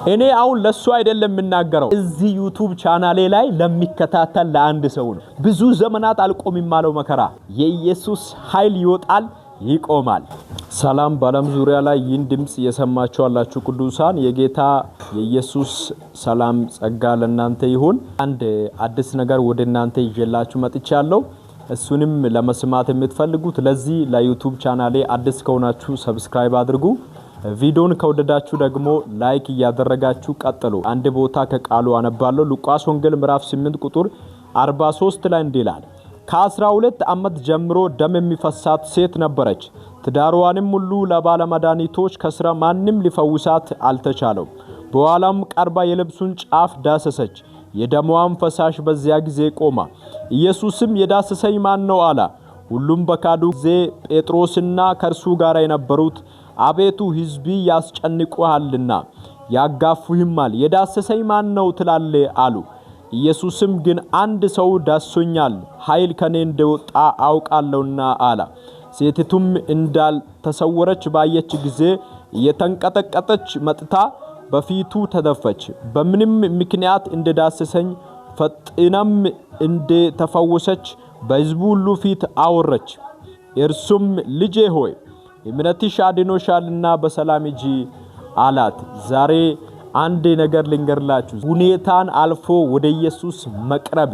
እኔ አሁን ለሱ አይደለም የምናገረው፣ እዚህ YouTube ቻናሌ ላይ ለሚከታተል ለአንድ ሰው ነው። ብዙ ዘመናት አልቆም የማለው መከራ የኢየሱስ ኃይል ይወጣል፣ ይቆማል። ሰላም በዓለም ዙሪያ ላይ ይህን ድምፅ እየሰማችሁ ያላችሁ ቅዱሳን፣ የጌታ የኢየሱስ ሰላም ጸጋ ለእናንተ ይሁን። አንድ አዲስ ነገር ወደ እናንተ ይዤላችሁ መጥቻለሁ። እሱንም ለመስማት የምትፈልጉት ለዚህ ለ YouTube ቻናሌ አዲስ ከሆናችሁ subscribe አድርጉ። ቪዲዮን ከወደዳችሁ ደግሞ like እያደረጋችሁ ቀጥሉ። አንድ ቦታ ከቃሉ አነባለሁ። ሉቃስ ወንጌል ምዕራፍ 8 ቁጥር 43 ላይ እንዲህ ይላል። ከ12 ዓመት ጀምሮ ደም የሚፈሳት ሴት ነበረች። ትዳሯንም ሁሉ ለባለመድኃኒቶች ከስራ ማንም ሊፈውሳት አልተቻለው። በኋላም ቀርባ የልብሱን ጫፍ ዳሰሰች፣ የደሟም ፈሳሽ በዚያ ጊዜ ቆመ። ኢየሱስም የዳሰሰኝ ማን ነው አለ። ሁሉም በካዱ ጊዜ ጴጥሮስና ከእርሱ ጋር የነበሩት አቤቱ፣ ሕዝብ ያስጨንቁሃልና ያጋፉህማል፣ የዳሰሰኝ ማን ነው ትላለህ አሉ። ኢየሱስም ግን አንድ ሰው ዳስሶኛል፣ ኃይል ከኔ እንደወጣ አውቃለሁና አለ። ሴቲቱም እንዳልተሰወረች ባየች ጊዜ እየተንቀጠቀጠች መጥታ በፊቱ ተደፋች። በምንም ምክንያት እንደዳሰሰኝ ፈጥናም እንደተፈወሰች በሕዝቡ ሁሉ ፊት አወረች። እርሱም ልጄ ሆይ፣ እምነትሽ አድኖሻልና በሰላም ሂጂ አላት። ዛሬ አንድ ነገር ልንገርላችሁ። ሁኔታን አልፎ ወደ ኢየሱስ መቅረብ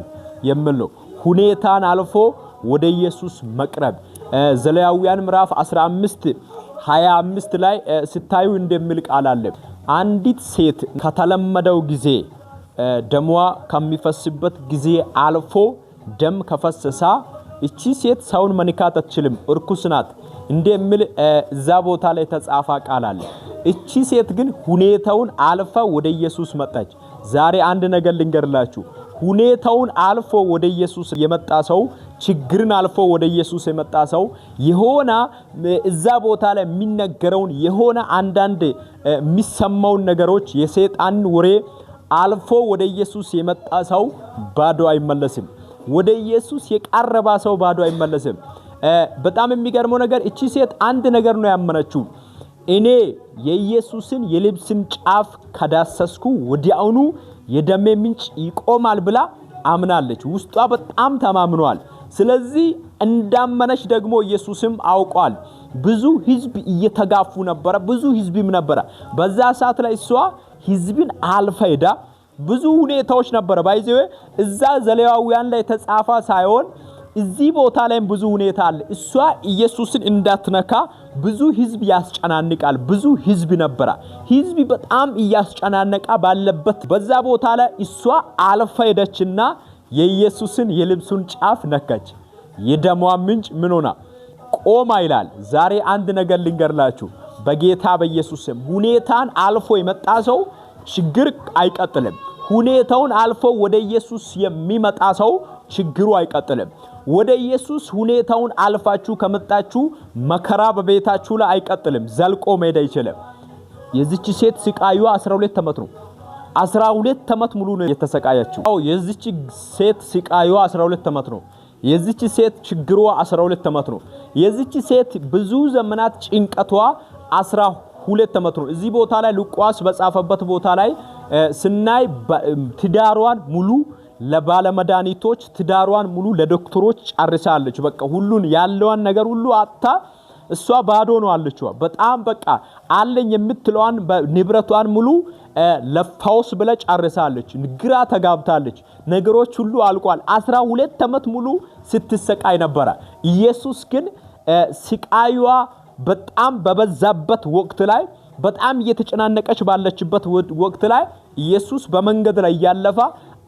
የሚል ነው። ሁኔታን አልፎ ወደ ኢየሱስ መቅረብ ዘሌዋውያን ምዕራፍ 15 25 ላይ ስታዩ እንደሚል ቃል አለ። አንዲት ሴት ከተለመደው ጊዜ፣ ደሟ ከሚፈስበት ጊዜ አልፎ ደም ከፈሰሳ እቺ ሴት ሰውን መንካት አትችልም፣ እርኩስ ናት እንደሚል እዛ ቦታ ላይ የተጻፈ ቃል አለ። እቺ ሴት ግን ሁኔታውን አልፋ ወደ ኢየሱስ መጣች። ዛሬ አንድ ነገር ልንገርላችሁ። ሁኔታውን አልፎ ወደ ኢየሱስ የመጣ ሰው፣ ችግርን አልፎ ወደ ኢየሱስ የመጣ ሰው፣ የሆነ እዛ ቦታ ላይ የሚነገረውን፣ የሆነ አንዳንድ የሚሰማውን ነገሮች፣ የሰይጣን ወሬ አልፎ ወደ ኢየሱስ የመጣ ሰው ባዶ አይመለስም። ወደ ኢየሱስ የቀረበ ሰው ባዶ አይመለስም። በጣም የሚገርመው ነገር እቺ ሴት አንድ ነገር ነው ያመነችው። እኔ የኢየሱስን የልብስን ጫፍ ከዳሰስኩ ወዲያውኑ የደሜ ምንጭ ይቆማል ብላ አምናለች። ውስጧ በጣም ተማምኗል። ስለዚህ እንዳመነች ደግሞ ኢየሱስም አውቋል። ብዙ ሕዝብ እየተጋፉ ነበረ። ብዙ ሕዝብም ነበረ። በዛ ሰዓት ላይ እሷ ሕዝብን አልፋ ሄዳ ብዙ ሁኔታዎች ነበረ። By the way፣ እዛ ዘሌዋውያን ላይ የተጻፈ ሳይሆን እዚህ ቦታ ላይም ብዙ ሁኔታ አለ። እሷ ኢየሱስን እንዳትነካ ብዙ ህዝብ ያስጨናንቃል። ብዙ ህዝብ ነበረ። ህዝብ በጣም እያስጨናነቃ ባለበት በዛ ቦታ ላይ እሷ አልፋ ሄደችና የኢየሱስን የልብሱን ጫፍ ነካች። የደሟ ምንጭ ምን ሆና? ቆማ ይላል። ዛሬ አንድ ነገር ልንገርላችሁ። በጌታ በኢየሱስ ስም ሁኔታን አልፎ የመጣ ሰው ችግር አይቀጥልም። ሁኔታውን አልፎ ወደ ኢየሱስ የሚመጣ ሰው ችግሩ አይቀጥልም። ወደ ኢየሱስ ሁኔታውን አልፋችሁ ከመጣችሁ መከራ በቤታችሁ ላይ አይቀጥልም፣ ዘልቆ መሄድ አይችልም። የዚች ሴት ስቃዩ 12 ዓመት ነው። 12 ዓመት ሙሉ ነው የተሰቃየችው። አዎ፣ የዚች ሴት ስቃዩ 12 ዓመት ነው። የዚች ሴት ችግሯ 12 ዓመት ነው። የዚች ሴት ብዙ ዘመናት ጭንቀቷ 12 ዓመት ነው። እዚህ ቦታ ላይ ሉቃስ በጻፈበት ቦታ ላይ ስናይ ትዳሯን ሙሉ ለባለመድኃኒቶች፣ ትዳሯን ሙሉ ለዶክተሮች ጨርሳለች። በቃ ሁሉን ያለዋን ነገር ሁሉ አጥታ እሷ ባዶ ነው አለችዋ። በጣም በቃ አለኝ የምትለዋን ንብረቷን ሙሉ ለፈውስ ብላ ጨርሳለች። ግራ ተጋብታለች። ነገሮች ሁሉ አልቋል። 12 ዓመት ሙሉ ስትሰቃይ ነበረ። ኢየሱስ ግን ስቃዩዋ በጣም በበዛበት ወቅት ላይ፣ በጣም እየተጨናነቀች ባለችበት ወቅት ላይ ኢየሱስ በመንገድ ላይ እያለፈ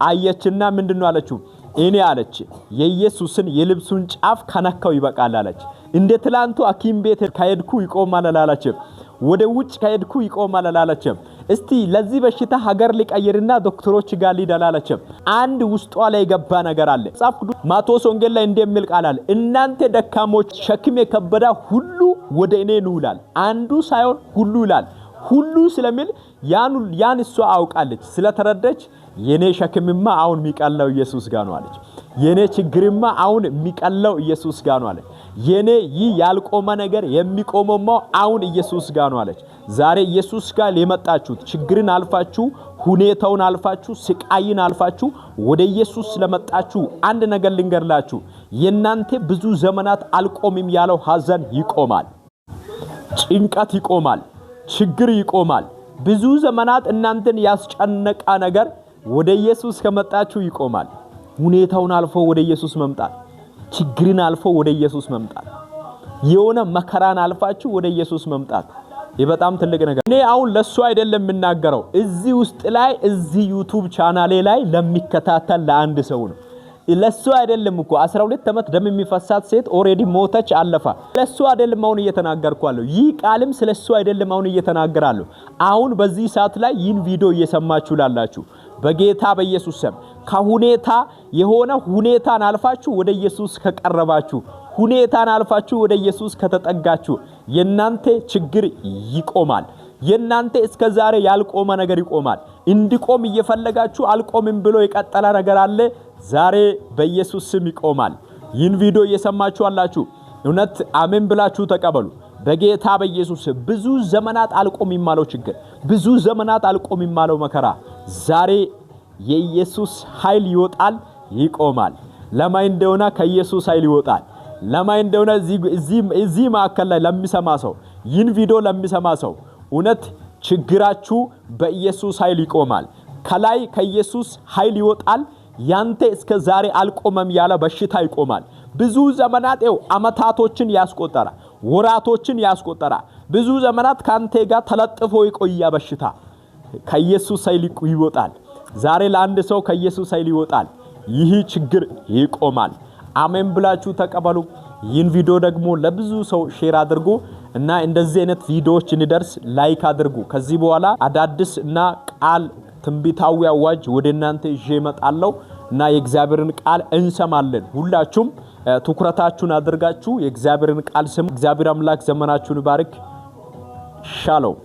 አየችና ምንድን ነው አለችው? እኔ አለች የኢየሱስን የልብሱን ጫፍ ከነካው ይበቃል አለች። እንደ ትላንቱ ሐኪም ቤት ከሄድኩ ይቆማል አላለችም። ወደ ውጭ ከሄድኩ ይቆማል አላለችም። እስቲ ለዚህ በሽታ ሀገር ሊቀይርና ዶክተሮች ጋር ልሂድ አላለችም። አንድ ውስጧ ላይ የገባ ነገር አለ። መጽሐፍ ቅዱስ ማቴዎስ ወንጌል ላይ እንደሚል ቃል አለ። እናንተ ደካሞች፣ ሸክም የከበዳ ሁሉ ወደ እኔ ኑ ይላል። አንዱ ሳይሆን ሁሉ ይላል። ሁሉ ስለሚል ያን እሷ አውቃለች። ስለተረዳች የኔ ሸክምማ አሁን የሚቀለው ኢየሱስ ጋር ነው አለች። የኔ ችግርማ አሁን የሚቀለው ኢየሱስ ጋር ነው አለች። የኔ ይህ ያልቆመ ነገር የሚቆመው አሁን ኢየሱስ ጋር ነው አለች። ዛሬ ኢየሱስ ጋር የመጣችሁት ችግርን አልፋችሁ፣ ሁኔታውን አልፋችሁ፣ ስቃይን አልፋችሁ ወደ ኢየሱስ ስለመጣችሁ አንድ ነገር ልንገርላችሁ። የናንተ ብዙ ዘመናት አልቆምም ያለው ሐዘን ይቆማል። ጭንቀት ይቆማል። ችግር ይቆማል። ብዙ ዘመናት እናንተን ያስጨነቀ ነገር ወደ ኢየሱስ ከመጣችሁ ይቆማል። ሁኔታውን አልፎ ወደ ኢየሱስ መምጣት፣ ችግርን አልፎ ወደ ኢየሱስ መምጣት፣ የሆነ መከራን አልፋችሁ ወደ ኢየሱስ መምጣት ይህ በጣም ትልቅ ነገር። እኔ አሁን ለሱ አይደለም የምናገረው፣ እዚህ ውስጥ ላይ እዚህ YouTube ቻናሌ ላይ ለሚከታተል ለአንድ ሰው ነው። ለሱ አይደለም እኮ 12 ዓመት ደም የሚፈሳት ሴት already ሞተች፣ አለፋ። ለሱ አይደለም አሁን እየተናገርኳለሁ። ይህ ቃልም ስለሱ አይደለም አሁን እየተናገራለሁ። አሁን በዚህ ሰዓት ላይ ይህን ቪዲዮ እየሰማችሁ ላላችሁ በጌታ በኢየሱስ ስም ከሁኔታ የሆነ ሁኔታን አልፋችሁ ወደ ኢየሱስ ከቀረባችሁ፣ ሁኔታን አልፋችሁ ወደ ኢየሱስ ከተጠጋችሁ የናንተ ችግር ይቆማል። የናንተ እስከ ዛሬ ያልቆመ ነገር ይቆማል። እንዲቆም እየፈለጋችሁ አልቆምም ብሎ የቀጠለ ነገር አለ። ዛሬ በኢየሱስ ስም ይቆማል። ይህን ቪዲዮ እየሰማችሁ አላችሁ፣ እውነት አሜን ብላችሁ ተቀበሉ። በጌታ በኢየሱስ ብዙ ዘመናት አልቆም የማለው ችግር፣ ብዙ ዘመናት አልቆም የማለው መከራ ዛሬ የኢየሱስ ኃይል ይወጣል፣ ይቆማል። ለማን እንደሆነ ከኢየሱስ ኃይል ይወጣል። ለማን እንደሆነ እዚህ ማዕከል ላይ ለሚሰማ ሰው፣ ይህን ቪዲዮ ለሚሰማ ሰው እውነት ችግራችሁ በኢየሱስ ኃይል ይቆማል። ከላይ ከኢየሱስ ኃይል ይወጣል። ያንተ እስከ ዛሬ አልቆመም ያለ በሽታ ይቆማል። ብዙ ዘመናት ው አመታቶችን ያስቆጠረ፣ ወራቶችን ያስቆጠረ፣ ብዙ ዘመናት ካንተ ጋር ተለጥፎ የቆየ በሽታ ከኢየሱስ ኃይል ይወጣል። ዛሬ ለአንድ ሰው ከኢየሱስ ኃይል ይወጣል። ይህ ችግር ይቆማል። አሜን ብላችሁ ተቀበሉ። ይህን ቪዲዮ ደግሞ ለብዙ ሰው share አድርጉ እና እንደዚህ አይነት ቪዲዮዎች እንዲደርስ like አድርጉ። ከዚህ በኋላ አዳዲስ እና ቃል ትንቢታዊ አዋጅ ወደ እናንተ ይዤ እመጣለሁ እና የእግዚአብሔርን ቃል እንሰማለን። ሁላችሁም ትኩረታችሁን አድርጋችሁ የእግዚአብሔርን ቃል ስሙ። እግዚአብሔር አምላክ ዘመናችሁን ይባርክ። ሻሎም።